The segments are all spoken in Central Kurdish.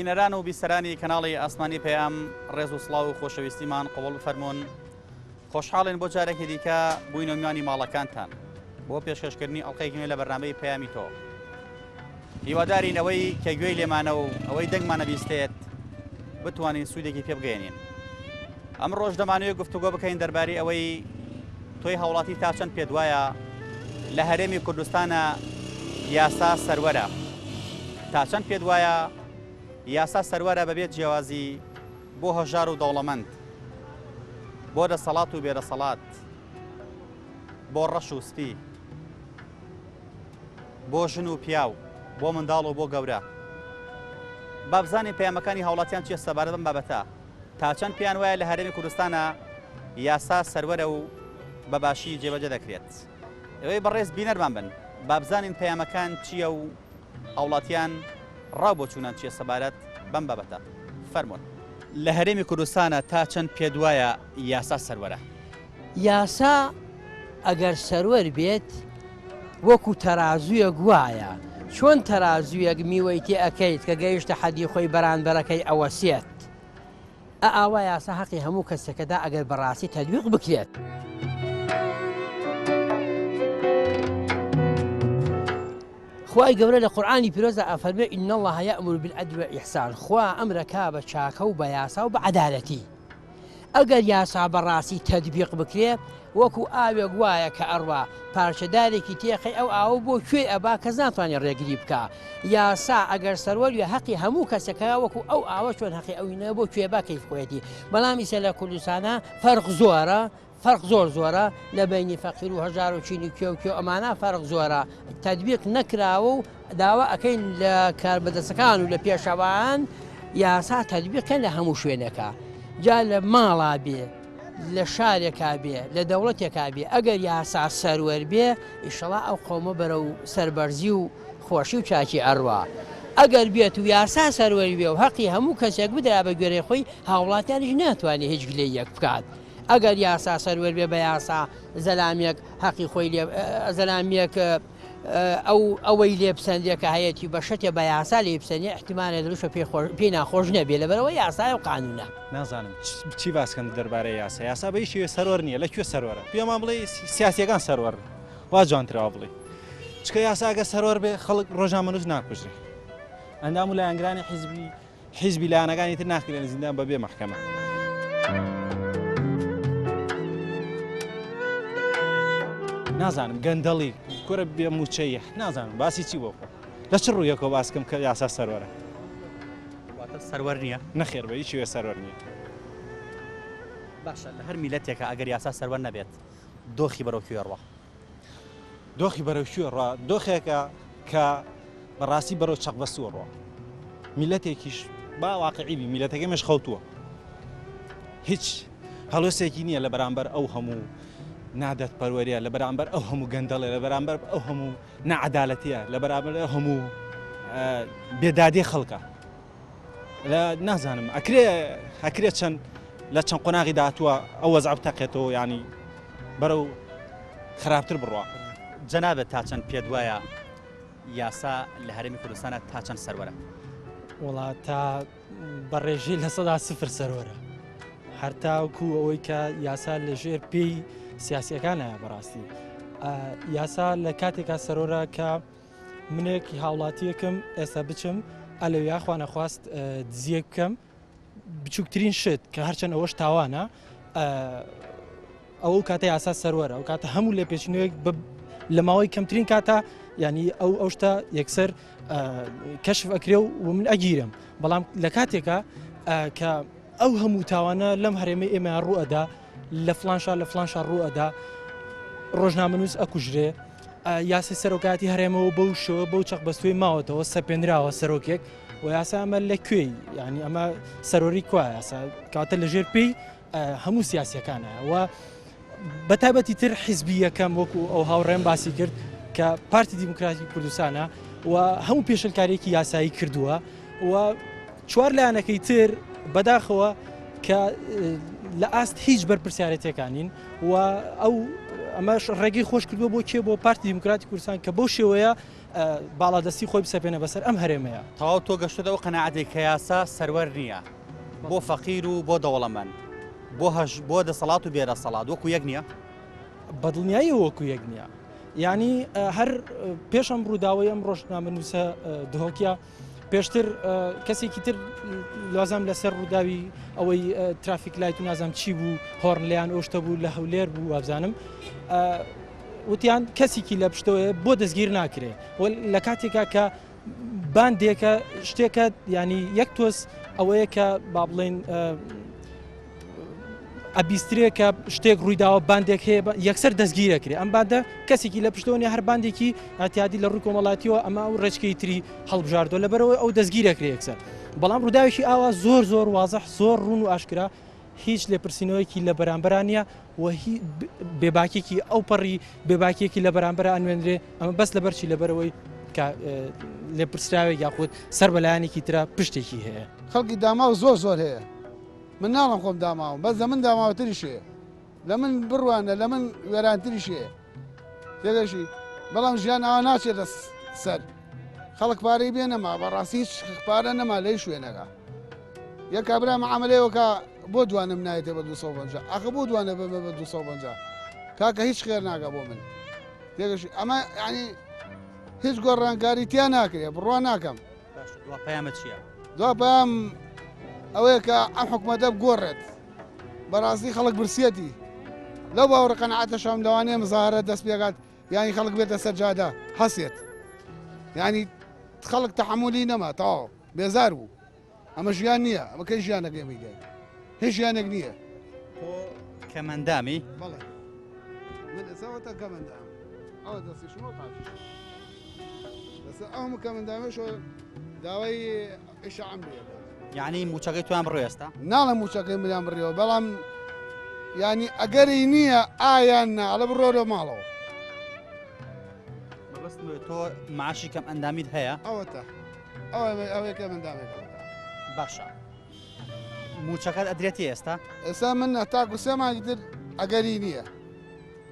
بینەران و بیسەرانی کەناڵی ئاسمانی پەیام ڕێز و سڵاو و خۆشەویستیمان قبوڵ بفەرموون خۆشحاڵین بۆ جارێکی دیکە بووینە میوانی ماڵەکانتان بۆ پێشکەشکردنی ئەڵقەیەکی نوێ لە بەرنامەی پەیامی تۆ. هیوادارین ئەوەی کە گوێی لێمانە و ئەوەی دەنگمانە بیستێت بتوانین سوودێکی پێ بگەێنین. ئەمڕۆش دەمانەوێت گفتوگۆ بکەین دەربارەی ئەوەی تۆی هاوڵاتی تا چەند پێت وایە لە هەرێمی کوردستانە یاسا سەروەرە تا چەند پێت وایە یاسا سەروەرە بەبێت جیاوازی بۆ هەژار و دەوڵەمەند، بۆ دەسەڵات و بێدەسەڵات، بۆ ڕەش و سپی، بۆ ژن و پیاو، بۆ منداڵ و بۆ گەورە. با بزانین پەیامەکانی هاوڵاتیان چییە سەبارەت بەم بابەتە، تا چەند پێیان وایە لە هەرێمی کوردستانا یاسا سەروەرە و بە باشی جێبەجێ دەکرێت. ئێوەی بەڕێز بینەرمان بن، با بزانین پەیامەکان چییە و هاوڵاتیان ڕاو بۆچوونان چیە سەبارەت بەم بابەتە؟ فەرموون. لە هەرێمی کوردستانا تا چەند پێت وایە یاسا سەروەرە؟ یاسا ئەگەر سەروەر بێت وەکو تەرازویەک وایە، چۆن تەرازویەک میوەی تێ ئەکەیت کە گەیشتە حەدی خۆی بەرانبەرەکەی ئەوەسێت، ئە ئاوا یاسا هەقی هەموو کەسێکەدا ئەگەر بەڕاستی تەدویق بکرێت. خوای گەورە لە قورئانی پیرۆزدا ئەفەرموێ ان اللە یامر بالعدل والاحسان خوا ئەمرەکا بە چاکە و بە یاسا و بە عەدالەتی ئەگەر یاسا بەڕاستی تەدبیق بکرێ وەکو ئاوێک وایە کە ئەڕوا پارچە دارێکی تێخەی ئەو ئاوە بۆ کوێ ئەبا کەس ناتوانێت ڕێگری بکا یاسا ئەگەر سەروەر وێ هەقی هەموو کەسەکە وەکو ئەو ئاوە چۆن هەقی ئەوی نە بۆ کوێ با کەیف خۆیەتی بەڵام ئیسە لە کوردستانە فەرق زۆرە فەرق زۆر زۆرە لە بەینی فەقیر و هەژار و چینی کوێ و کوێ ئەمانە فەرق زۆرە تەدبیق نەکراوە و داوا ئەکەین لە کاربەدەستەکان و لە پێشەوان یاسا تەدبیقکەن لە هەموو شوێنێکا جا لە ماڵا بێ لە شارێکا بێ لە دەوڵەتێکا بێ ئەگەر یاسا سەروەر بێ ئیشەڵا ئەو قەومە بەرەو سەربەرزی و خۆشی و چاکی ئەڕوا ئەگەر بێت و یاسا سەروەری بێ و هەقی هەموو کەسێک بدرا بە گوێرەی خۆی هاوڵاتیانیش ناتوانێت هیچ گلەیەک بکات. ئەگەر یاسا سەروەر بێ بە یاسا زەلامیەک هەقی خۆی لێ زەلامیەک ئەو ئەوەی لێ بسەندێ کە هەیەتی بە شەتێ بە یاسا لێ بسەنێ احتیمالە دروشە پێی خۆش پێی ناخۆش نەبێ لەبەرەوە یاسایە و قانونە. نازانم چی باس کەم دەربارەی یاسا یاسا بە هیچ شێوەیەک سەروەر نییە لە کوێ سەروەرە پێمان بڵێ سیاسیەکان سەروەرن وا جوانترە وا بڵێ چکە یاسا ئەگەر سەروەر بێ خەڵک ڕۆژنامەنووس ناکوژرێ ئەندام و لایەنگرانی حیزبی حیزبی لایەنەکانی تر ناخرێنە زیندان بەبێ مەحکەمە. نازانم گەندەڵی کورە بێ موچەیە نازانم باسی چی بۆ خۆ لە چ ڕوویەکەوە باس کەم کە یاسا سەروەرە واتە سەروەر نییە نەخێر بە هیچ شێوەیە سەروەر نییە باشە لە هەر میلەتێکە ئەگەر یاسا سەروەر نەبێت دۆخی بەرەو کوێ ڕوا دۆخی بەرەو کوێ ڕا؟ دۆخێکە کە بەڕاستی بەرەو چەقبەستووە ڕوا. میلەتێکیش با واقعی بی میلەتەکەی مش خەوتووە. هیچ هەڵوێستێکی نییە لە بەرامبەر ئەو هەموو نادەتپەروەریە لە بەرامبەر ئەو هەموو گەندەڵێ لە بەرامبەر ئەو هەموو نەعەدالەتیە لە بەرامبەر ئەو هەموو بێدادی خەڵکە. لە نازانم ئەکرێ ئەکرێ چەند لە چەند قۆناغی داهاتووە ئەو وەزعە بتەقێتەوە ینی بەرەو خراپتر بڕوا. جەنابت تا چەند پێت وایە یاسا لە هەرێمی کوردستانە تا چەند سەروەرە؟ وەڵا تا بە ڕێژەی 0% سەروەرە هەر تاوەکو ئەوەی کە یاسا لە ژێر پێی سیاسیەکانە بەڕاستی یاسا لە کاتێکا سەرۆرە کە منێک هاوڵاتیەکم ئێستا بچم ئەلەویا خوانەخواست دزیەک بکەم بچووکترین شت کە هەرچەند ئەوەش تاوانە ئەو کاتە یاسا سەروەرە ئەو کاتە هەموو لێپێچینەوەیەک لە ماوەی کەمترین کاتە ینی ئەو ئەو شتە یەکسەر کەشف ئەکرێ و من ئەگیرم بەڵام لە کاتێکە کە ئەو هەموو تاوانە لەم هەرێمە ئێمە ڕوو ئەدا لە فلان شار لە فلان شار ڕوو ئەدا ڕۆژنامەنووس ئەکوژرێ یاسای سەرۆکایەتی هەرێمەوە بەو شێوە بەو چەق بەستوی ماوەتەوە سەپێنراوە سەرۆکێک و یاسا ئەمە لە کوێی یعنی ئەمە سەرۆری کوا یاسا کاتە لەژێر پێی هەموو سیاسەکانە و بە تایبەتی تر حیزبی یەکەم وەکو ئەو هاوڕێم باسی کرد کە پارتی دیموکراتی کوردستانە و هەموو پێشلکارێکی یاسایی کردووە و چوار لایەنەکەی تر بەداخەوە کە لە ئاست هیچ بەرپرسیارەتەکانین و ئەو. ئەمەش ڕێگەی خۆش کردووە بۆ کێ بۆ پارتی دیموکراتی کوردستان کە بەو شێوەیە باڵادەستی خۆی بسەپێنە بەسەر ئەم هەرێمەیە. تەواو تۆ گەشتۆتە ئەو قەناعەتەی کە یاسا سەروەر نییە بۆ فەقیر و بۆ دەوڵەمەند، بۆ هەژ بۆ دەسەڵات و بێدەسەڵات وەکو یەک نییە؟ بەدڵنیاییەوە وەکو یەک نییە. یانی هەر پێش ئەم ڕووداوەی ئەم ڕۆژنامەنووسە دهۆکیە پێشتر کەسێکی تر لازم لەسەر ڕووداوی ئەوەی traffic light و نازام چی بوو هۆڕن لیان ئۆشتە بوو لە هەولێر بوو وابزانم وتیان کەسێکی لە پشتەوەیە بۆ دەستگیر ناکرێ لە کاتێکا کە باندێکە شتێکە ینی یەک تۆز ئەوەیە کە با بڵێن ئەبیسترێ کە شتێک ڕوویداوە باندێک هەیە یەکسەر دەستگیرەکرێ ئەم باندە کەسێکی لە پشتەوە نیە هەر باندێکی ئەتیادی لە ڕووی کۆمەڵاتیەوە ئەمە ئەو ڕێچکەی تری هەڵبژاردووە لەبەرەوەی ئەو دەستگیرەکرێ یەکسەر بەڵام ڕووداوێکی ئاوا زۆر زۆر وازح زۆر ڕوون و ئاشکرا هیچ لێپرسینەوەیەکی لە بەرامبەرا نییە و بێباکێکی ئەو پەڕی بێباکیەکی لە بەرامبەر ئەنوێنرێ ئەمە بەس لەبەرچی لەبەرەوەی کە لێپرسراوێک یاخود سەر بەلایەنێکی ترە پشتێکی هەیە. خەڵکی داماو زۆر زۆر هەیە من ناڵم خۆم داماوم بەس لە من داماوتریش هەیە لە من بڕوانە لە من وێرانتریش هەیە تێگەشی بەڵام ژیان ئاوا ناچێتە سەر خەڵک پارەی بێ نەما بەڕاستی هیچ پارە نەما لەی شوێنەکە یە کابرا معاملەیەوەکە بۆ دوانم نایەتێ بە 250 ئاخە بۆ دوانە بمە بە 250 کاکە هیچ خێر ناگە بۆ من تێگەشی ئەمە ینی هیچ گۆڕانکاری تیا ناکرێ بڕوا ناکەم دوا پەیامت چییە؟ دوا پەیام ئەوەیە کە ئەم حکومەتە بگۆڕێت بەڕاستی خەڵک برسیەتی لەو باوەڕ قەناعەتەشم لەوانەیە مزاهرە دەست پێکات یانی خەڵک بێتە سەر جادە هەسێت یانی خەڵک تەحملی نەما تەواو بێزار بوو ئەمە ژیان نییە ئەمە کەی ژیانەکە ئێمەی دای هیچ ژیانێک نییە تۆ کەمەندامی؟ بەڵێ من ئێستا کەمەندام ئەوە دەستیشمەوە قاچیش لەسەر ئەو هەموو کەمەندامەشەوە داوای ئیشعام لێ یعنی موچەکەی تویان بڕێ ئێستا؟ ناڵێم موچەکەی منیان بڕیەوە بەڵام ینی ئەگەری نییە ئایان نا ئەڵێ بڕۆرە ماڵەوە. مەبەستم تۆ معاشی کەم ئەندامیت هەیە؟ ئەوەتە ئەوەی کەم ئەندامێک باشە موچەکەت ئەدرێتی ئێستا؟ ئێستا من هەتاکو سێ مانگی تر ئەگەری نییە.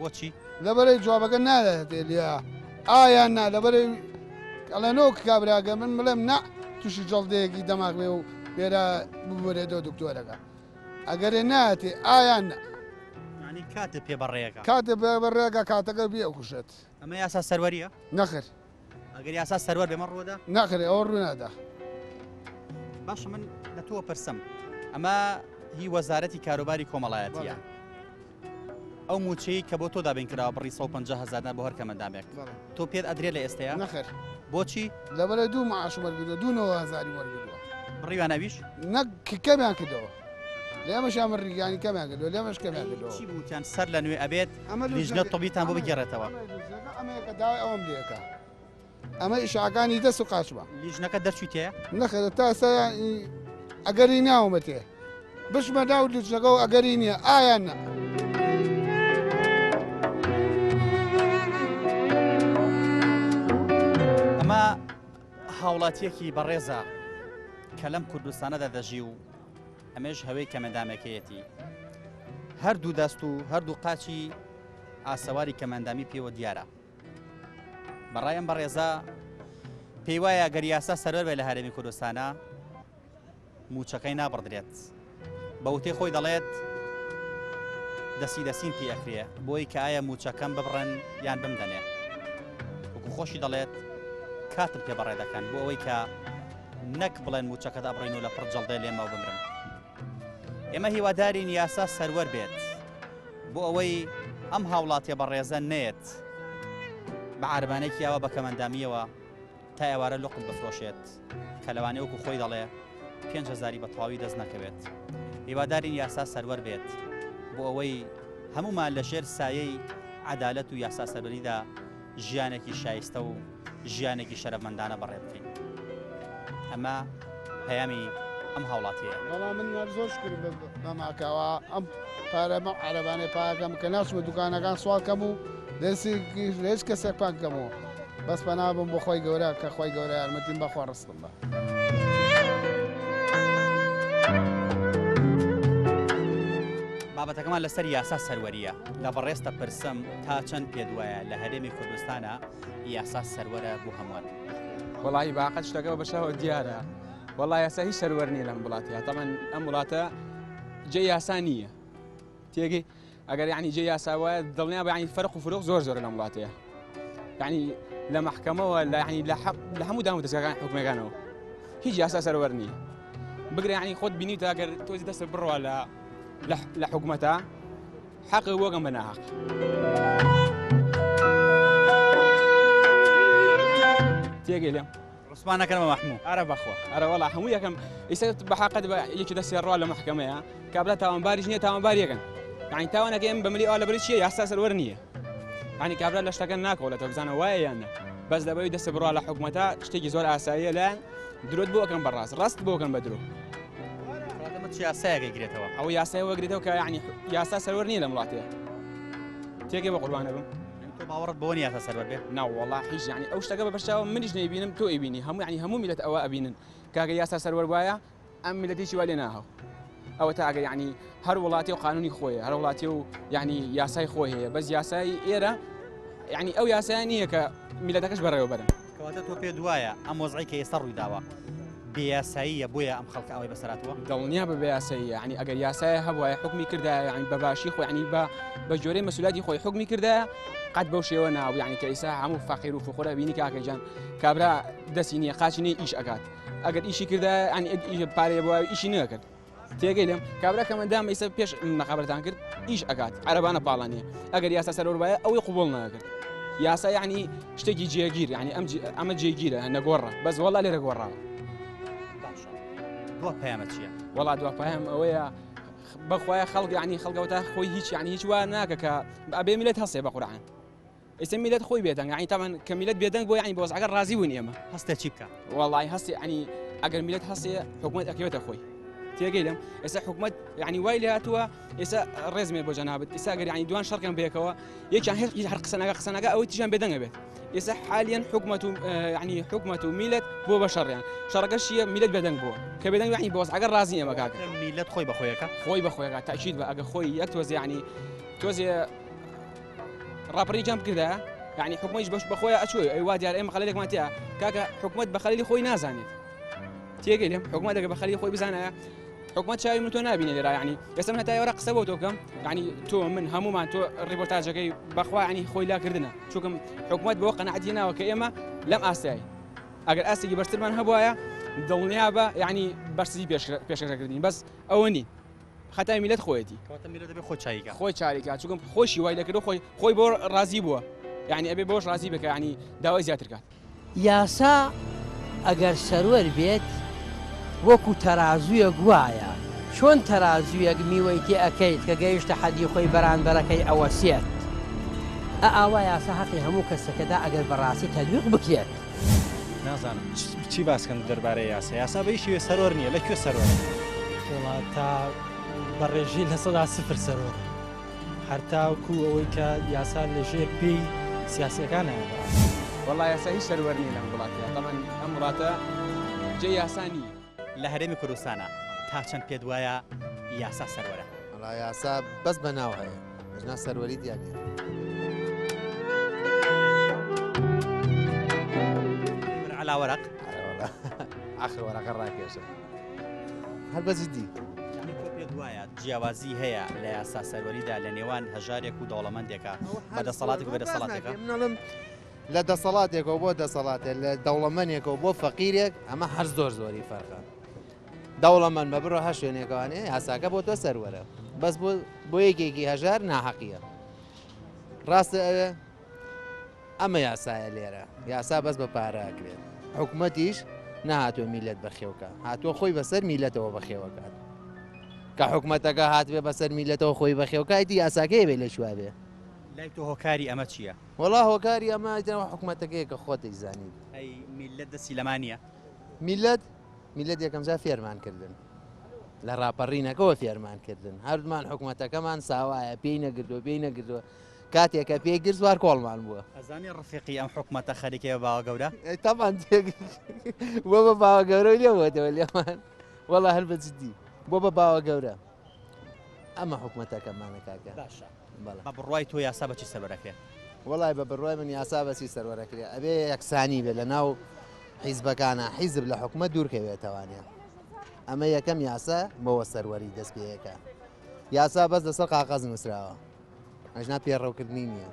بۆچی؟ لەبەرەی جوابەکە ناداتێ لیا ئایا نا لەبەرەی ئەڵێنۆ کابراگە من بڵێم نا تووشی جەڵدەیەکی دەماغ بێ و لێرە ببرێتەوە دکتۆرەکە ئەگەرێ ناتێ ئایا نا یعنی کاتێ پێ بەڕێگە کاتێ پێ بەڕێگە کاتەکە بێ کوشێت ئەمە یاسا سەروەریە نەخر ئەگەر یاسا سەروەر بێمە ڕوودا نەخرێ ئەوە ڕوونادا باشە من لە تۆ پرسم ئەمە هی وەزارەتی کاروباری کۆمەڵایەتیە ئەو مووچەی کە بۆ تۆ دابین کراوە بڕی 150 هەزار دینار بۆ هەر کەمەندامێک تۆ پێت ئەدرێ لە ئێستەیە؟ نەخێر. بۆچی؟ لەبەرئەوەی دوو معاشم وەرگرتووە دوو نەوە هەزاری وەرگرتووە. بڕیوان ئەویش؟ نەک کەمیان کردەوە لە ئێمەشیان بڕی یانی کەمیان کردەوە لێمەش کەمیان کردەوە. چی بوو وتیان سەر لە نوێ ئەبێت لیژنە طبیتان بۆ بگێڕێتەوە؟ ئەمەیە کە داوای ئەوەم لێکا. ئەمە ئیشاکانی دەست و قاچمە. لیژنەکە دەرچووی تێیە؟ نەخێر تا ئێستا ئەگەری ناومە تێ بچمە ناو لیژنەکە و ئەگەری نییە ئایا نا. ئەمە هاوڵاتیەکی بەڕێزە کە لەم کوردستانەدا دەژی و ئەمێش هەوەی کەمەندامەکەیەتی هەردوو دەست و هەردوو قاچی ئاسەواری کەمەندامی پێوە دیارە. بەڕای ئەم بەڕێزە پێی وایە گەر یاسا سەروەر بێت لە هەرێمی کوردستانە موچەکەی نابڕدرێت بە وتەی خۆی دەڵێت دەسی دەسیم پێ ئەکرێ بۆی کە ئایا موچەکەم ببڕن یان بمدەنێ وەکو خۆشی دەڵێت کاتم پێ بەڕێ دەکەن بۆ ئەوەی کە نەک بڵێن موچەکەت ئەبڕین و لە پڕ جەڵدەی لێمەوە بمرم ئێمە هیوادارین یاسا سەروەر بێت بۆ ئەوەی ئەم هاوڵاتیە بەڕێزە نەیەت بە عاربانێکی ئاوا بە کەمەندامیەوە تا ئێوارە لوقم بفرۆشێت کە لەوانەیە وەکو خۆی دەڵێ 5 هەزاری بە تەواوی دەست نەکەوێت هیوادارین یاسا سەروەر بێت بۆ ئەوەی هەمومان لە ژێر سایەی عەدالەت و یاسا سەروەریدا ژیانێکی شایستە و ژیانێکی شەرەفمەندانە بەڕێ بکەین ئەمە پەیامی ئەم هاوڵاتیەیە. وەڵا من هەر زۆر شکرم بە ماکەوە ئەم پارە بەم عەرەبانەی پاکەم کە ناچمە دوکانەکان سواڵ کەم و دەستێکیش لە هیچ کەسێک پاک کەمەوە بەس پەنا بم بۆ خۆی گەورە کە خۆی گەورە یارمەتیم بەخوا ڕستم بە. بابەتەکەمان لەسەر یاسا سەروەریە لە بەڕێزتە پرسم تا چەند پێت وایە لە هەرێمی کوردستانە یاسا سەروەرە بۆ هەمووان؟ وەڵی باقەت شتەکە بە شەوە دیارە وەڵا یاسا هیچ سەروەر نییە لەم وڵاتەیە تەمەن ئەم وڵاتە جێ یاسا نییە تێگەی ئەگەر یعنی جێ یاسا وایە دڵنیا بە یعنی فەرق و فروق زۆر زۆرە لەم وڵاتەیە یعنی لە مەحکەمەوە لە یعنی لە حەق لە هەموو دام و دەزگاکان حکومەکانەوە هیچ یاسا سەروەر نییە بگرە یعنی خۆت بینیتە ئەگەر تۆزی دەستت بڕوا لە لە حکومەتە حەق وەگەم بە ناحەق. تێگەی لێم ڕسمان نەکەن بە مەحموو. ئەرە بەخوا ئەرە وەڵا هەموو یەکەم ئیسە بە حەقت بە یەکی دەستی ڕوا لە مەحکەمەیە کابرا تاوانباریش نییە تاوانبار یەکەن یعنی تاوانەکە ئێمە بە ملی ئەوە لەبەری چییە یاسا سەروەر نییە یعنی کابرا لە شتەکە ناکۆڵێتەوە بزانە وایە یان نا بەس لەبەری دەستە بڕوا لە حکومەتە شتێکی زۆر ئاساییە لایەن درۆت بۆ ئەکەن بە ڕاست ڕاست بۆ ئەکەن بە درۆ ئەمە چ یاسایەک ئەیگرێتەوە؟ ئەوە یاسای وەگرێتەوە کە یعنی یاسا سەروەر نییە لەم وڵاتەیە تێگەی بە قوربانە بم تۆ باوەڕت بەوە نییە یاسا سەروەر بێ؟ نا وەڵا هیچ یعنی ئەو شتەکە بە بەرچاوم منیش نەیبینم تۆ ئەیبینی هەموو یعنی هەموو میلەت ئەوە ئەبینن کاکە یاسا سەروەر وایە ئەم میلەتێکی وا لێ ناهەو ئەوە تا ئەگەر یعنی هەر وڵاتی و قانونی خۆیە هەر وڵاتی و یعنی یاسای خۆی هەیە بەس یاسای ئێرە یعنی ئەو یاسایە نییە کە میلەتەکەش بەڕێوە بەرن. کەواتە تۆ پێت وایە ئەم وەزعەی کە ئێستا ڕووی داوە بێ یاساییە بۆیە ئەم خەڵکە ئاوای بەسەر هاتووە؟ دڵنیا بە بێ یاساییە یعنی ئەگەر یاسایە هەبوایە حوکمی کردایە یعنی بە باشی خۆی یعنی بە بە جۆرەی مەسولاتی خۆی حوکمی کردایە قەت بەو شێوە نابوو یعنی کە ئیسا هەموو فەقیر و فوقرا بینی کاکە گیان کابرا دەستی نییە قاچی نییە ئیش ئەکات ئەگەر ئیشی کردایە یعنی پارەیە بوایە ئیشی نەکرد تێگەی لێم کابرا کەمەندام ئیسە پێش نەخابەتان کرد ئیش ئەکات عەرەبانە پاڵانیە ئەگەر یاسا سەرۆر وایە ئەوەی قوبڵ ناکرد یاسا یعنی شتێکی جێگیر یعنی ئەم ئەمە جێگیرە نەگۆڕە بەس وەڵا لێرە گۆڕاوە دوا پەیامە چییە؟ وەڵا دوا پەیام ئەوەیە بەخوایە خەڵک یعنی خەڵکەوە تا خۆی هیچ یعنی هیچ وا ناکە کە ئەبێ میلەت هەسێ بە قورعان ئێستا میلەت خۆی بێدەنگ یعنی تاوان کە میلەت بێدەنگ بۆ یعنی بۆ وەزعەکە ڕازی بوون ئێمە هەستە چی بکە وەڵی هەستی ینی ئەگەر میلەت هەستێ حکوومەت ئەکەوێتە خۆی تێگەی لەم ئێستا حکوومەت یعنی وای لێ هاتووە ئێستا ڕێزمێ بۆ جەنابت ئێستا ئەگەر یعنی دوان شەڕکەن بێکەوە یەکیان هەر هەر قسەنەکە قسەنەکە ئەوەی تیژیان بێدەنگە بێت ئێستا حالیان حکومەت و یعنی حکومەت و میلەت بۆ بە شەڕیان شەڕەکە شیە میلەت بێدەنگ بووە کە بێدەنگ یعنی بۆ وەزعەکە ڕازی ئێمە کاکە میلەت خۆی بە خۆیەکە خۆی بە خۆیەکە تاکید بە ئەگە خۆی یەک تۆزێ یعنی تۆزێ ڕاپەڕینیان بکردایە یعنی حکومەتیش بەش بەخۆیان ئەچۆی ئەی وا دیار ئێمە خەلێکمان تیا کاکە حکومەت بە خەلیلی خۆی نازانێت تێگەی لێم حکومەت دەگە بە خەلی خۆی بزانایە حکومەت چاوی من تۆ نابینێ لێرا یعنی ئێستا من هەتا ئێوەرە قسە بۆ تۆ بکەم یعنی تۆ من هەمومان تۆ ڕیپۆرتاجەکەی بەخوا یعنی خۆی لاکردنە چونکم حکومەت بۆ قەناعەتی ناوە کە ئێمە لەم ئاستایی ئەگەر ئاستێکی بەرزترمان هەبوایە دڵنیا بە یعنی بەرزی پێشکەشەکردین بەس ئەوە نین خەتای میلەت خۆیەتی. کەواتە میلەت دەبێ خۆی چاری کا. خۆی چاری کا چونکە خۆشی وای لێکردوە خۆی خۆی بۆ ڕازی بووە یعنی ئەبێ بەوەش ڕازی بێ کە یعنی داوای زیاتر کات. یاسا ئەگەر سەروەر بێت وەکو تەرازویەک وایە چۆن تەرازویەک میوەی تێ ئەکەیت کە گەیشتە حەدی خۆی بەرانبەرەکەی ئەوەسێت ئە ئاوا یاسا هەقی هەموو کەسەکەدا ئەگەر بەڕاستی تەدویق بکرێت. نازانم چی باس کەم دەربارەی یاسا یاسا بە هیچ شێوەیەک سەروەر نییە لە کوێ سەروەرە؟ وەڵا تا بە ڕێژەی 0% سەروەرە هەر تاوەکو ئەوەی کە یاسا لە ژێر پێی سیاسیەکانە وەڵا یاسا هیچ سەروەر نییە لەم وڵاتەیە تەبعەن ئەم وڵاتە جێی یاسا نییە. لە هەرێمی کوردستانا تا چەند پێت وایە یاسا سەروەرە؟ وەڵا یاسا بەس بە ناو هەیە ئەژنا سەروەری تیا نییە. علا وەرەق ئاخر وەرەقە ڕاکێشە هەر بە جدی. یعنی تۆ پێت وایە جیاوازی هەیە لە یاسا سەروەریدا لە نێوان هەژارێک و دەوڵەمەندێکە بە دەسەڵاتێک و بێ دەسەڵاتێکە؟ من ئەڵێم لە دەسەڵاتێکەوە بۆ دەسەڵاتێک لە دەوڵەمەنێکەوە بۆ فەقیرێک ئەمە هەر زۆر زۆری فەرقە دەوڵەمەند بە بڕۆ هەر شوێنێکەوانێ یاساکە بۆ تۆ سەروەرە بەس بۆ بۆ یەکێکی هەژار ناحەقیە ڕاستە ئەوێ ئەمە یاسایە لێرە یاسا بەس بە پارە ئەکرێت حکومەتیش نەهاتوە میلەت بەخێوکە هاتووە خۆی بەسەر میلەتەوە بەخێوەکات کە حکومەتەکە هاتبێ بەسەر میلەتەوە خۆی بەخێوکە ئیدی یاساکەی بێ لە کوێ بێ لای تۆ هۆکاری ئەمە چییە؟ وەڵا هۆکاری ئەمە ئیتر حکومەتەکەیە کە خۆت ئەیزانیت. ئەی میللەت دەستی لەما نییە؟ میللەت؟ میللەت یەکەمجار فێرمان کردن. لە ڕاپەڕینەکەوە فێرمان کردن. هەردوومان حکومەتەکەمان ساوایە، پێی نەگرتووە، پێی نەگرتووە. کاتێک کە پێی گرت سوار کۆڵمان بووە. ئەزانی ڕفیقی ئەم حکومەتە خەریکە بە باوە گەورە؟ ئەی تەبعەن بووە بە باوە گەورە و لێ بووەتەوە لێمان. وەڵا هەر بە جدی بووە بە باوە گەورە. ئەمە حکومەتەکەمانە کاکە. باشە بەڵێ. بە بڕوای تۆ یاسا بە چی سەروەر ئەکرێ؟ وەڵای بە بڕوای من یاسا بە چی سەروەر ئەکرێ؟ ئەبێ یەکسانی بێ لە ناو حیزبەکانا، حیزب لە حکومەت دوور کەوێتەوانێ. ئەمە یەکەم یاسا بەوە سەروەری دەست پێ ئەکا. یاسا بەس لەسەر قاقەز نووسراوە. ئەژنا پێڕەوکردنی نییە.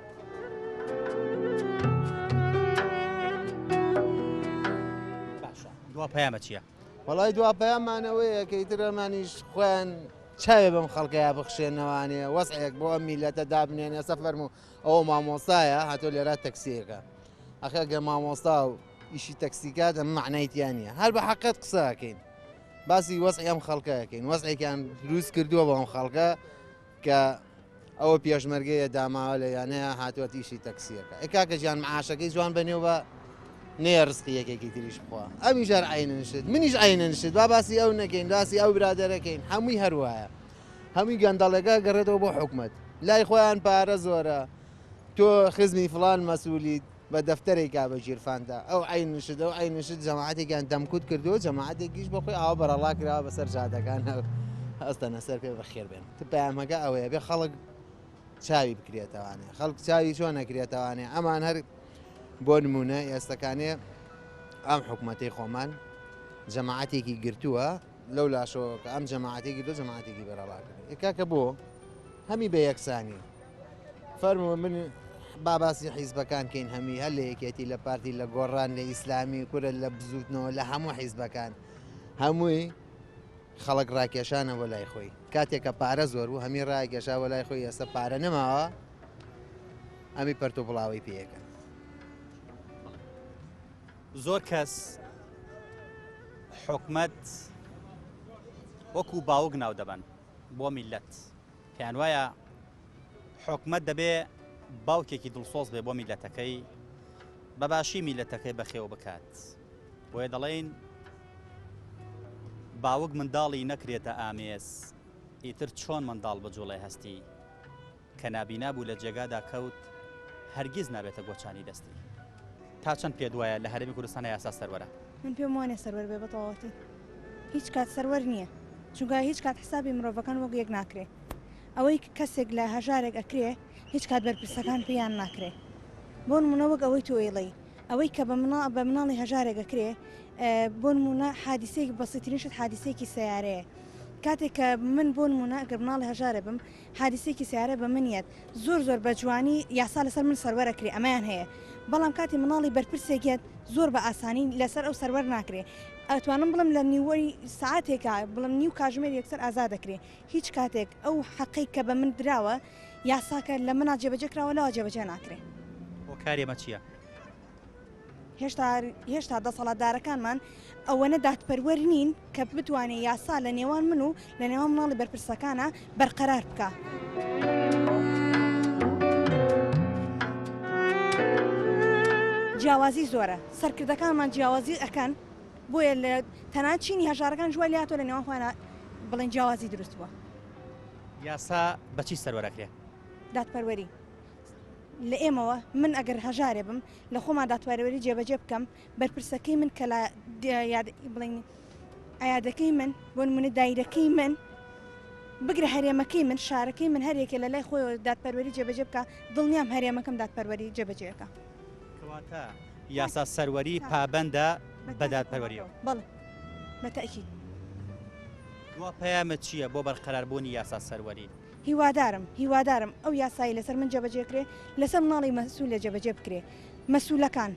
باشە دوا پەیامە چییە؟ وەڵای دوا پەیاممان ئەوەیە کە ئیتر ئەمانیش خۆیان چاوێ بەم خەڵکەیا بخشێنەوانێ وەزعێک بۆ ئەم میلەتە دابنێن ئێستا فەرموو ئەوە مامۆستایە هاتۆ لێرە تەکسیەکە ئەخە گە مامۆستا و ئیشی تەکسیکات ئەم معنای تیا نییە هەر بە حەقەت قسەکەین باسی وەزعی ئەم خەڵکەکەین وەزعێکیان دروست کردووە بۆ ئەم خەڵکە کە ئەوە پێشمەرگەیە داماوە لە یانەیە هاتووە ئیشی تەکسیەکە ئێ کاکە گیان معاشەکەی جوان بەنێو بە نەیە ڕزقی یەکێکی تریش بخوا ئەمیش هەر عینن شت منیش عینن شت با باسی ئەو نەکەین باسی ئەو برادەرەکەین هەمووی هەروایە هەمووی گەندەڵەکە گەڕێتەوە بۆ حکومت لای خۆیان پارە زۆرە تۆ خزمی فلان مەسوولیت بە دەفتەرێکا بە گیرفاندا ئەو عەینن شت ئەو عەینن شت جەماعەتێکیان دەمکوت کردووە جەماعەتێکیش بە خۆی ئاوا بەرەڵا کراوە بەسەر جادەکان هەستەنە سەر پێ بەخێر بێن پەیامەکە ئەوەیە بێ خەڵک چاوی بکرێتەوانێ خەڵک چاوی چۆن نەکرێتەوانێ ئەمان هەر بۆ نمونە ئێستەکانێ ئەم حکوومەتەی خۆمان جەماعەتێکی گرتووە لەو لاشەوە کە ئەم جەماعەتی گرتووە جەماعەتێکی بەرەڵا کرد کاکە بۆ هەمی بە یەکسانی فەرموو من با باسی حیزبەکان کەین هەمی هەر لە یەکێتی لە پارتی لە گۆڕان لە ئیسلامی کورە لە بزوتنەوە لە هەموو حیزبەکان هەمووی خەڵک ڕاکێشانە بۆ لای خۆی کاتێک کە پارە زۆر بوو هەمی ڕاکێشا بۆ لای خۆی ئێستا پارە نەماوە ئەمی پەرت و بڵاوەی پێەکەن. زۆر کەس حکومەت وەکو باوک ناو دەبەن بۆ میلەت پێیان وایە حکومەت دەبێ باوکێکی دڵسۆز بێ بۆ میلەتەکەی بە باشی میلەتەکەی بەخێو بکات بۆیە دەڵێین باوک منداڵی نەکرێتە ئامێز ئیتر چۆن منداڵ بجوڵێ هەستی کە نابینا بوو لە جێگادا کەوت هەرگیز نابێتە گۆچانی دەستی. تا چەند پێت وایە لە هەرێمی کوردستانا یاسا سەروەرە؟ من پێم وانیە سەروەر بێ بەتەواوەتی هیچ کات سەروەر نییە چونکە هیچ کات حسابی مرۆڤەکان وەک یەک ناکرێ ئەوەی کەسێک لە هەژارێک ئەکرێ هیچ کات بەرپرسەکان پێیان ناکرێ بۆ نمونە وەک ئەوەی تۆ ئەیڵێی ئەوەی کە بە مناڵ بە مناڵی هەژارێک ئەکرێ بۆ نمونە حادیسەیەک بەسیترین شت حادیسەیەکی سەیارەیە کاتێک کە من بۆ نمونە گەر مناڵی هەژارێ بم حادیسەیەکی سەیارە بە من یەت زۆر زۆر بە جوانی یاسا لەسەر من سەروەر ئەکرێ ئەمەیان هەیە بەڵام کاتی مناڵی بەرپرسێک یەت زۆر بە ئاسانی لەسەر ئەو سەروەر ناکرێ ئەتوانم بڵێم لە نیوەی سەعاتێکا بڵێم نیو کاژمێر یەکسەر ئازاد ئەکرێ هیچ کاتێک ئەو حەقەی کە بە من دراوە یاساکە لە منا جێبەجێ کراوە لەوا جێبەجێ ناکرێ. هۆکاری ئەمە چییە؟ هێشتا هێشتا دەسەڵاتدارەکانمان ئەوەنە دادپەروەر نین کە بتوانێ یاسا لە نێوان من و لە نێوان مناڵی بەرپرسەکانە بەرقەرار بکا. جیاوازی زۆرە سەرکردەکانمان جیاوازی ئەکەن بۆیە لە تەنانەت چینی هەژارەکان ژوای لێهاتوە لە نێوان خۆیان بڵێن جیاوازی دروست بووە. یاسا بە چی سەروەر ئەکرێ؟ دادپەروەری لە ئێمەوە من ئەگەر هەژارێ بم لە خۆما دادپەروەری جێبەجێ بکەم بەرپرسەکەی من کە لە بڵین عیادەکەی من بۆ نمونە دایرەکەی من بگرە هەرێمەکەی من شارەکەی من هەر یەکێ لە لای خۆیەوە دادپەروەری جێبەجێ بکە دڵنیام هەرێمەکەم دادپەروەری جێبەجێەکە. کەواتە یاسا سەروەری پابەندە بە دادپەروەریەوە. بەڵێ بە تەئکید. دوا پەیامت چییە بۆ بەرقەراربوونی یاسا سەروەری؟ هیوادارم هیوادارم ئەو یاسایەی لەسەر من جێبەجێ کرێ لەسەر مناڵی مەسولە جێبەجێ بکرێ مەسولەکان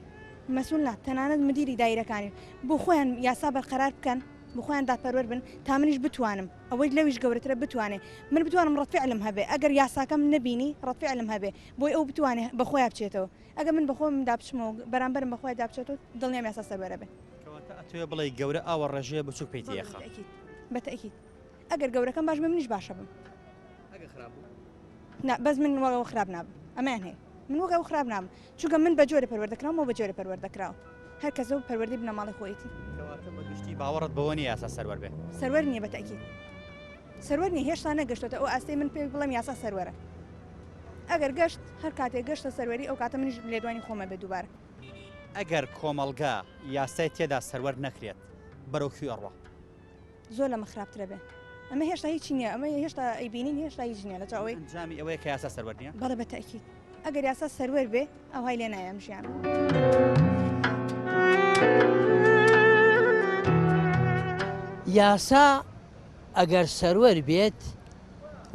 مەسول نا تەنانەت مدیری دایرەکانیش بۆ خۆیان یاسا بەرقەرار بکەن بۆ خۆیان دادپەروەر بن تا منیش بتوانم ئەوەی لەویش گەورەترە بتوانێ من بتوانم ڕەد فعلم هەبێ ئەگەر یاساکەم نەبینی ڕەد فعلم هەبێ بۆی ئەو بتوانێ بە خۆیا بچێتەوە ئەگەر من بە خۆمدا بچمەوە بەرامبەرم بە خۆیا بچێتەوە دڵنیام یاسا سەروەرە بێ. کەواتە ئەتەوێ بڵێی گەورە ئاوە ڕێژەیە بچوک پێی تێخە. بە تەئکید ئەگەر گەورەکەم باش بێ منیش باشە بم. ئەگەر خراپ بوو؟ نا بەس من وەک ئەو خراپ نابم ئەمەیان هەیە من وەک ئەو خراپ نابم چونکە من بە جۆرە پەروەردە کراوم ئەو بە جۆرە پەروەردە کراوە هەر کەسە و پەروەردەی بنەماڵەی خۆیەتی. کەواتە بە گشتی باوەڕت بەوە نییە یاسا سەروەر بێ؟ سەروەر نییە بە تەئکید سەروەر نییە هێشتا نەگەشتۆتە ئەو ئاستەی من پێی بڵێم یاسا سەروەرە ئەگەر گەشت هەر کاتێک گەشتە سەروەری ئەو کاتە منیش لێدوانی خۆمە بێ دووبارە. ئەگەر کۆمەڵگا یاسای تێدا سەروەر نەکرێت بەرەو کوێ ئەڕوا؟ زۆر لەمە خراپترە بێ. ئەمە هێشتا هیچی نییە ئەمە هێشتا ئەیبینین هێشتا هیچ نییە لە چاوەی ئەنجامی ئەوەیە کە یاسا سەروەر نییە؟ بەڵێ بە تەئکید ئەگەر یاسا سەروەر بێ ئەوهای لێ نایە ئەم ژیانە. یاسا ئەگەر سەروەر بێت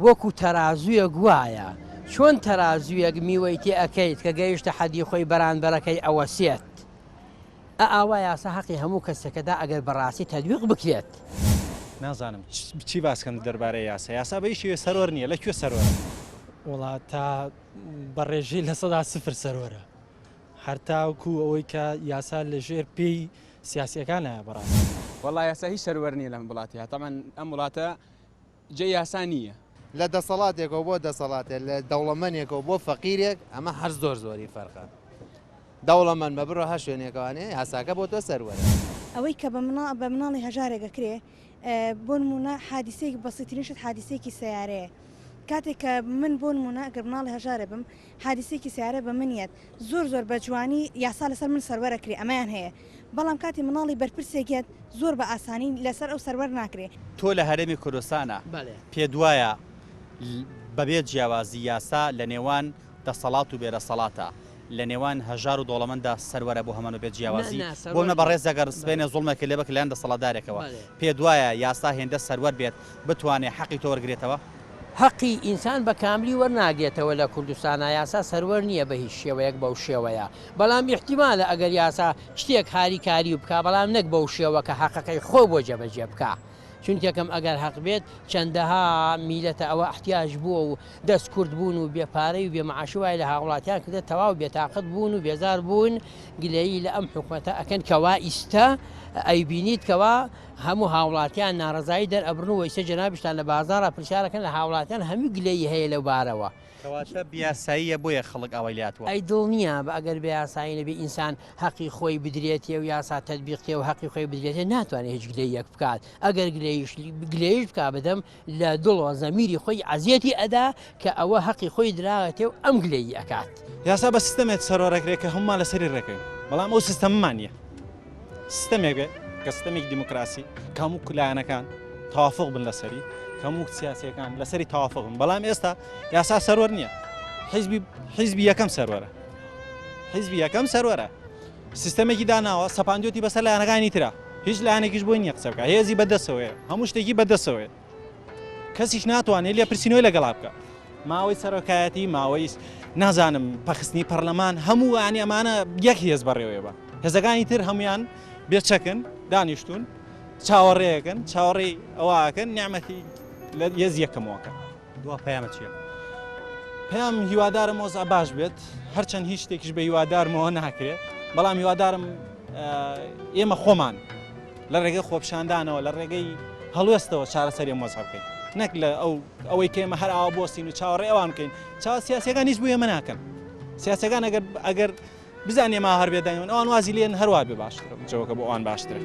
وەکو تەرازویەک وایە چۆن تەرازویەک میوەی تێ ئەکەیت کە گەیشتە حەدی خۆی بەرانبەرەکەی ئەوەسێت ئە ئاوا یاسا هەقی هەموو کەسێکەدا ئەگەر بەڕاستی تەدویق بکرێت. نازانم چی باس کەم دەربارەی یاسا یاسا بە هیچ شێوەیەک سەروەر نییە لە کوێ سەروەرە؟ وەڵا تا بە ڕێژەی 0% سەروەرە هەر تاوەکو ئەوەی کە یاسا لە ژێر پێی سیاسیەکانایە بەڕاستی. وەڵا یاسا هیچ سەروەر نییە لەم وڵاتە تەبعەن ئەم وڵاتە جێی یاسا نییە. لە دەسەڵاتێکەوە بۆ دەسەڵاتێ لە دەوڵەمەنێکەوە بۆ فەقیرێک ئەمە هەر زۆر زۆری فەرقە دەوڵەمەند بە بڕۆ هەر شوێنێکەوانێ یاساکە بۆ تۆ سەروەرە. ئەوەی کە بە مناڵ بە مناڵی هەژارێک ئەکرێ بۆ نموونە حادیسەیەک بەسیترین شت حادیسەیەکی سەیارەیە کاتێک کە من بۆ نموونە ئەگەر مناڵی هەژارێ بم حادیسەیەکی سەیارە بە من یەت زۆر زۆر بە جوانی یاسا لەسەر من سەروەر ئەکرێ ئەمەیان هەیە بەڵام کاتی مناڵی بەرپرسێک یەت زۆر بە ئاسانی لەسەر ئەو سەروەر ناکرێ. تۆ لە هەرێمی کوردستانا پێت وایە بەبێ جیاوازی یاسا لە نێوان دەسەڵات و بێدەسەڵاتا لە نێوان هەژار و دەوڵەمەندا سەروەرە بۆ هەمان و بێ جیاوازی؟ بۆ نمونە بەڕێز ئەگەر سبەینێ زوڵمێکت لێ بکرێت لەلایەن دەسەڵاتدارێکەوە پێت وایە یاسا هێندە سەروەر بێت بتوانێ حەقی تۆ وەرگرێتەوە؟ هەقی ئینسان بە کاملی وەرناگرێتەوە لە کوردستانا یاسا سەروەر نیە بە هیچ شێوەیەک بەو شێوەیە بەڵام ئیحتیمالە ئەگەر یاسا شتێک هاریکاری بکا بەڵام نەک بەو شێوە کە هەقەکەی خۆ بۆ جێبەجێ بکا چونکێکم ئەگەر هەق بێت چەندەها میلەتە ئەوە ئەحتیاج بووە و دەست کورت بوون و بێ پارەی و بێ معاشی وای لە هاوڵاتیان کردە تەواو بێتاقەت بوون و بێزار بوون گلەیی لە ئەم حکومەتە ئەکەن کەوا ئیستە ئەیبینیت کەوا هەموو هاوڵاتیان ناڕەزایی دەرئەبڕن و ئیسە جەنابیشتان لە بازاڕا پرسیارەکەن لە هاوڵاتیان هەمووی گلەیی هەیە لەو بارەوە. کەواتە بیاساییە بۆیە خەڵک ئاوای لێهاتووە. ئەی دڵنیابە ئەگەر بێیاسایی نەبێ ئینسان هەقی خۆی بدرێتێ و یاسا تەتبیق کێ و هەقی خۆی بدرێتێ ناتوانێ هیچ گلەییەک بکات ئەگەر گلەییش گلەییش بکا بەدەم لە دڵ و زەمیری خۆی عەزیەتی ئەدا کە ئەوە هەقی خۆی دراوەتێ و ئەم گلەیی ئەکات. یاسا بە سیستەمێک سەروەرەکرێ کە هەموومان لەسەری ڕێکەوین بەڵام ئەو سیستەمەمان نییە. سیستەمێک بێت کە سیستەمێکی دیموکراسی کە هەموو لایەنەکان تەوافق بن لەسەری کە هەموو سیاسیەکان لەسەری تەوافق بن بەڵام ئێستا یاسا سەروەر نییە حیزبی حیزبی یەکەم سەروەرە حیزبی یەکەم سەروەرە سیستەمێکی داناوە سەپاندوێتی بەسەر لایەنەکانی ترە هیچ لایەنێکیش بۆی نییە قسە بکە هێزی بەدەسەوەیە هەموو شتێکی بەدەسەوەیە کەسیش ناتوانێت لێپرسینەوەی لەگەڵا بکە ماوەی سەرۆکایەتی ماوەی نازانم پەخستنی پەرلەمان هەموو ئانی ئەمانە یەک هێز بەڕێوەیە بە هێزەکانی تر هەمویان بێچەکن دانیشتون چاوەڕێەکەن چاوەڕێی ئەوەکەن نیعمەتی لە هێز یەکەمەوەکە دوا پەیامە چییە؟ پەیام هیوادارم وەزع باش بێت هەرچەند هیچ شتێکیش بە هیوادارمەوە ناکرێت بەڵام هیوادارم ئێمە خۆمان لە ڕێگەی خۆپیشاندانەوە لە ڕێگەی هەڵوێستەوە چارەسەری ئەم وەزعە بکەین نەک لە ئەو ئەوەی کە ئێمە هەر ئاوا بۆستین و چاوەڕێ ئەوان بکەین چاوە سیاسەکان هیچ بۆ ئێمە ناکەن سیاسەکان ئەگەر ئەگەر بزانێ ئێمە هەر بێدەنگن ئەوان وازی لێن هەروە بێ باشترە جەوەکە بۆ ئەوان باشترە.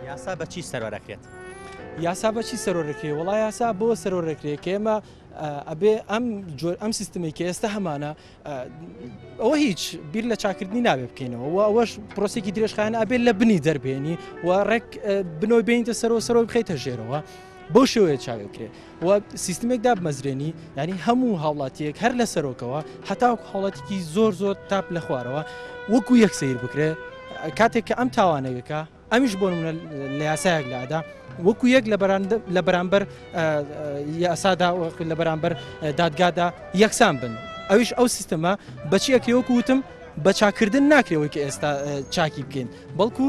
یاسا بە چی سەروەرەکرێت؟ یاسا بە چی سەرۆرەکرێ وڵا یاسا بۆ سەرۆرەکرێ کە ئێمە ئەبێ ئەم جۆر ئەم سیستمێک کە ئێستا هەمانە ئەوە هیچ بیر لە چاکردنی نابێ بکەینەوە و ئەوەش پرۆسێکی درێژخایەن ئەبێت لە بنی دەربێنی و ڕێک بنەوەی بینتە سەرەوە سەرەوە بخیتە ژێرەوە بەو شێوەیە چاوێکرێ و سیستمێک دابمەزرێنی ینی هەموو هاوڵاتیەک هەر لە سەرۆکەوە هەتاوەکو هاوڵاتیکی زۆر زۆر تاپ لە خوارەوە وەکو یەک سیر بکرێ کاتێک کە ئەم تاوانەیەکە ئەمیش بۆ نمونە لە یاسایەک لادا وەکو یەک لە بەرامبەر یاسادا لە بەرامبەر دادگادا یەکسان بن ئەویش ئەو سیستەمە بەچی ئەکرێ وەکو وتم بە چاکردن ناکرێەوەی کە ئێستا چاکی بکەین بەڵکو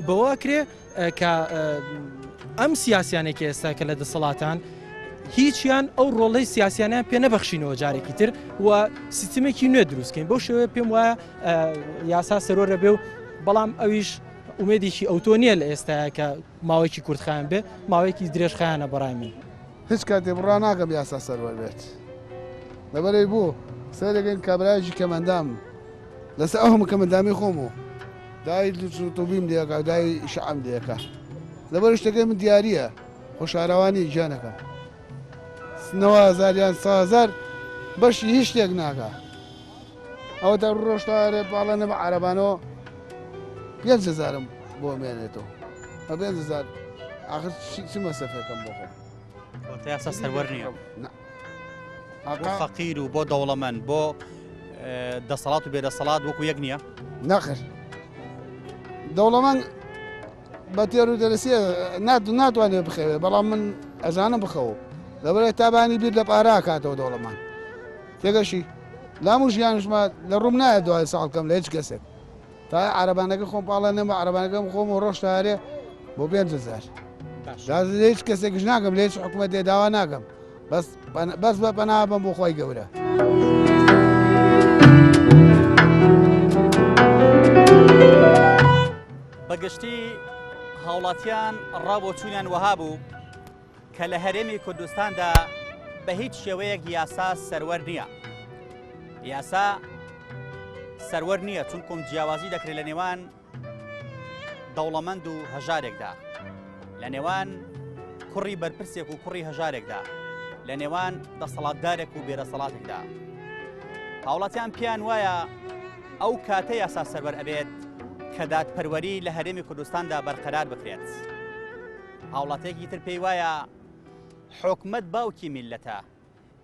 بەوە کرێ کە ئەم سیاسیانێک ئێستا کە لە دەسەڵاتان هیچیان ئەو ڕۆڵەی سیاسیانیان پێ نەبەخشینەوە جارێکی تر و سیستمێکی نوێ دروستکەین بەو شێوەیە پێم وایە یاسا سەرۆرە بێ و بەڵام ئەویش ئومێدێکی ئەوتۆ نییە لە ئێستایا کە ماوەیەکی کورتخایەن بێ، ماوەیەکی درێژخایەنە بەڕای من. هیچ کاتێ بڕوا ناکەم یاسا سەروەر بێت لەبەرەی بۆ سەیرەکەین کابرایەکی کەمئەندام لەسەر ئەو هەموو کەمئەندامی خۆم و دای توبیم لێکا دای شعم لێکا لەبەر شتەکەی من دیاریە خۆ شارەوانی گیانەکەم نەوە هەزار یان 100,000 بەشی هیچ شتێک ناکا ئەوە تا ڕۆشتارێ پاڵە نە بە عەرەبانەوە پێنج هەزارم. بۆ مێنێتەوە بە 5000 ئاخر چ مەسەفێکم بۆ خۆم واتە یاسا سەروەر نییە بۆ فەقیر و بۆ دەوڵەمەند بۆ دەسەڵات و بێدەسەڵات وەکو یەک نییە نەخر دەوڵەمەند بە تێر و دەرسیە ناتوانێت بخەوێ بەڵام من ئەزانم بخەوە لەبەرە تابانی بیر لە پارا کاتەوە دەوڵەمان تێگەشی لام و ژیانشمە لە ڕووم نایە دوای ساڵکەم لە هیچ کەسێک تا عربانەکە خۆم پاڵە نەمە عربانەکەم خۆم و ڕۆژ تارێ بۆ 5000 لە هیچ کەسێکش ناگەم لە هیچ حکوومەتێ داوا ناگەم بەس بەس بە پەنا بەم بۆ خۆی گەورە. بەگشتی هاوڵاتیان ڕابۆچوونیان وەها بوو کە لە هەرێمی کوردستاندا بە هیچ شێوەیەک یاسا سەروەر نییە. یاسا سەروەر نییە چونکم جیاوازی دەکرێت لە نێوان دەوڵەمەند و هەژارێکدا لە نێوان کوڕی بەرپرسێک و کوڕی هەژارێکدا لە نێوان دەسەڵاتدارێک و بێرەسەڵاتێکدا هاوڵاتیان پێیان وایە ئەو کاتە یاسا سەروەر ئەبێت کە دادپەروەری لە هەرێمی کوردستاندا بەرقەرار بکرێت. هاوڵاتیەکی تر پێی وایە حکومەت باوکی میللەتە،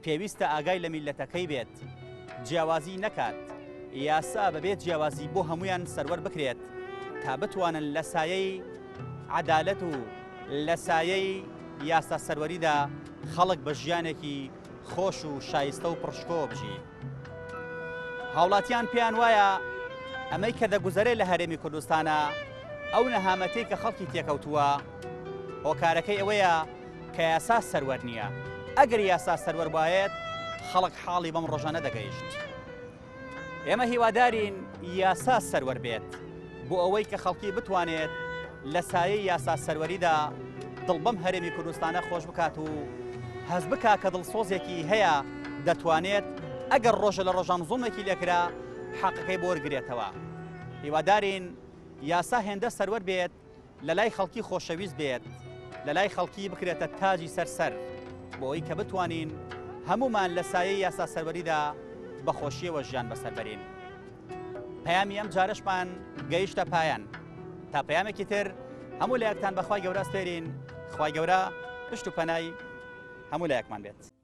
پێویستە ئاگای لە میللەتەکەی بێت، جیاوازی نەکات، یاسا بەبێ جیاوازی بۆ هەموویان سەروەر بکرێت تا بتوانن لە سایەی عەدالەت و لە سایەی یاسا سەروەریدا خەڵک بە ژیانێکی خۆش و شایستە و پڕشکۆوە بژی. هاوڵاتیان پێیان وایە ئەمەی کە دەگوزەرێ لە هەرێمی کوردستانە ئەو نەهامەتەی کە خەڵکی تێکەوتووە هۆکارەکەی ئەوەیە کە یاسا سەروەر نییە ئەگەر یاسا سەروەر بایەت خەڵک حاڵی بەم ڕۆژانە دەگەیشت. ئێمە هیوادارین یاسا سەروەر بێت بۆ ئەوەی کە خەڵکی بتوانێت لە سایەی یاسا سەروەریدا دڵ بەم هەرێمی کوردستانە خۆش بکات و هەست بکا کە دڵسۆزێکی هەیە دەتوانێت ئەگەر ڕۆژە لە ڕۆژان زوڵمێکی لێکرا حەقەکەی بۆ وەرگرێتەوە. هیوادارین یاسا هێندە سەروەر بێت لەلای خەڵکی خۆشەویست بێت، لەلای خەڵکی بکرێتە تاجی سەر سەر، بۆ ئەوەی کە بتوانین هەموومان لە سایەی یاسا سەروەریدا بە خۆشییەوە ژیان بەسەر بەرین. پەیامی ئەم جارەشمان گەیشتە پایان. تا پەیامێکی تر هەموو لایەکتان بە خوای گەورە ئەسپێرین، خوای گەورە پشت و پەنای هەموو لایەکمان بێت.